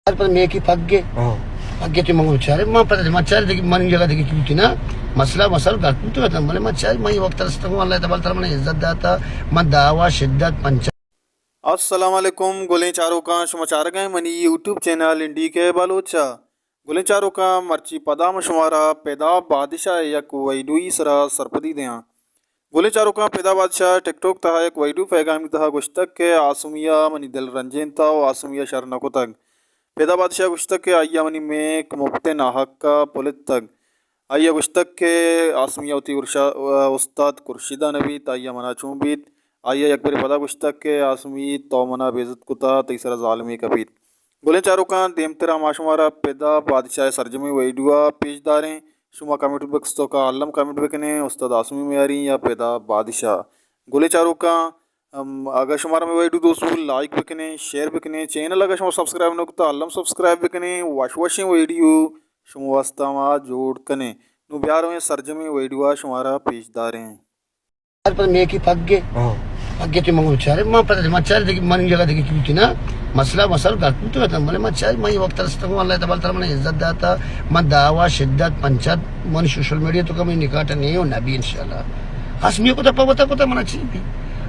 پر میکی پگے۔ ہاں۔ پگے تو من چارے، من پتہ من چارے دیکھ من جگہ دیکھ کیوں تھی نا۔ مسئلہ مسئلہ گل تو تھا، بلے من چارے، من وقت رستہ کو اللہ تبارک تعالی من عزت داتا، من دعوا شدت پنچ۔ السلام علیکم گلیں چاروکاں، شما چارگیں منی یوٹیوب چینل انڈی کے بلوچا۔ گلیں چاروکاں، مرچی پدا من شمارا پیدا بادشاہ یک ویڈیوئی سرا سرپدی دیاں۔ گلیں چاروکاں، پیدا بادشاہ ٹک ٹاک تہا یک ویڈیو پیغامی تہا گوشتگ کہ آسمیا منی دل رنجینتا و آسمیا شر نہ کتگ۔ پیدا بادشاہ گوشتگ کہ آئیا منی میک مپت ناحقا پلتگ۔ آئیا گوشتگ کہ آسمیا وتی ارشا-، استاد خورشیدا نہ بیت، آئیا منا چون بیت؟ آئیا یک برے پدا گوشتگ کہ آسمی تو منا بے عزت کتا، تئی سرا ظالمے کپیت۔ گلیں چاروکاں، دیمترا ما شمارا پدا بادشاہ سرجمیں ویڈیو ء پیش داریں۔ شما کمنٹ بکس توکا الم کمنٹ بکنیں، استاد آسمی میاری یا پدا بادشاہ۔ گلیں چاروکاں، ام، اگر شمارا مئے ویڈیو دوست بو، لائک بکنیں، شیئر بکنیں، چینل اگر شما سبسکرائب نہ کتا، الم سبسکرائب بکنیں، وش وشیں ویڈیو شما واسطہ ما جوڑ کنیں۔ نو بیارویں سرجمیں ویڈیو ء شمارا پیش داریں۔ پر میکی پگے۔ ہاں۔ پگے تو من چارے، من پتہ من چارے دیکھ من جگہ دیکھ کیوں تھی نا۔ مسئلہ مسئلہ گل تو تھا، بلے من چارے، من وقت رستہ کو اللہ تبارک تعالی من عزت داتا، من دعوا شدت پنچات، من سوشل میڈیا تو کم نکاٹ نہیں ہو نبی انشاءاللہ۔ آسمی کو تو پتا کو تو من چی بھی۔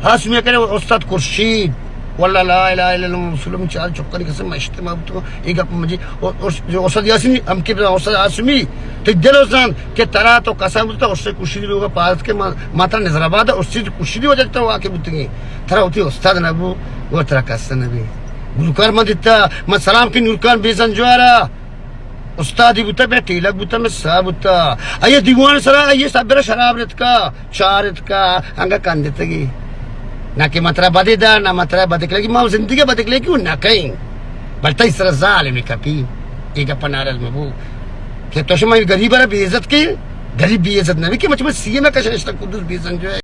آسمی کرے استاد خورشید، واللہ لا الہ الا اللہ محمد رسول اللہ، چار چکر قسم اجتماع تو اے گپ مجی، او، او، جو استاد یاسین ہم کہ استاد آسمی، تو دل و زان کہ ترا تو قسم بوتا، اس سے کشی لوگا پارت کے ما، ما ترا نظر آباد، اس سے کشی وجہ تو واقع بوتگی۔ ترا ہوتی استاد نہ بو، وہ ترا کس نہ بی۔ گلوکار من دیتا، من سلام کی نورکان بیزن جوارا۔ استادی بوتا، بے ٹیلک بوتا، میں سا بوتا۔ اے دیوان سرا، اے سب برا شراب رتکا۔ چارت کا انگا کندتگی۔ نہ کہ من ترا بدے دا، نہ من ترا بدکلگی، ما زندگی بدکلگی کیوں نہ کئیں۔ بل تئی سرا ظالمی کپی۔ اے گپ نارل مبو۔ کہ تو شما غریب را بے عزت کے، غریب بے عزت نہ بی کہ مچ میں سی ایم کشن اشتا قدوس بے سنجو ہے۔